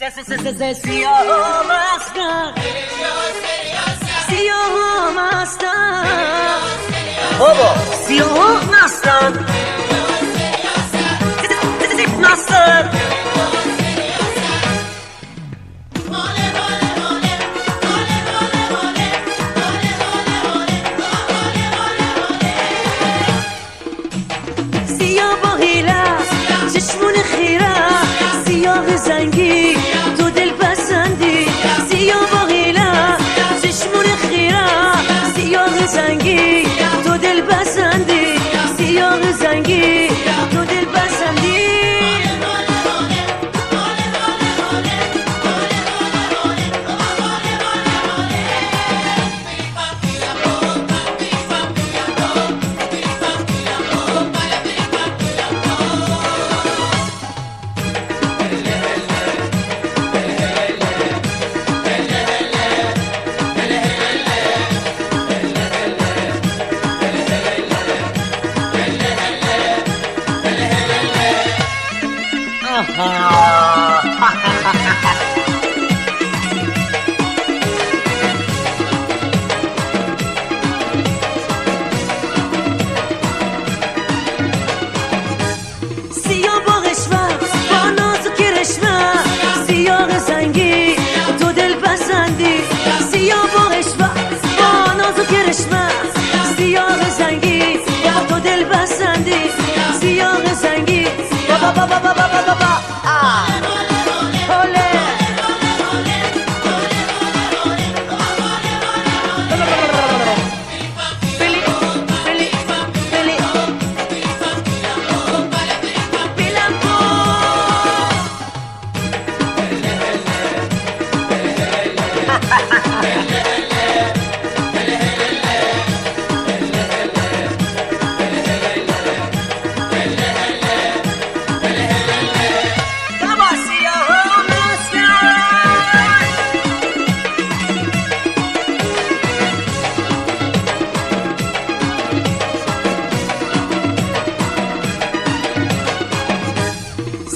سیاہ مستان، سیاہ مستان، بابا، سیاہ مستان، مستان. سیاه با هیله، چشمون خیره، سیاه زنگی، تو دل پسندی. سیاه با هیله، چشمون خیره، سیاه زنگی، تو دل پسندی. سیاه زنگی، تو دل پسندی. سیاه با رشوه، با ناز و کرشمه، سیاه زنگی، تو دل پسندی. سیاه با رشوه، با ناز و کرشمه، سیاه زنگی، تو دل پسندی. سیاه زنگی، با با با با با با با با. آه. هوله.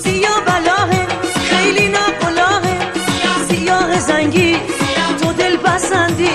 سیاه بلاهه، خیلی ناکلاهه، سیاه زنگی، تو دل پسندی.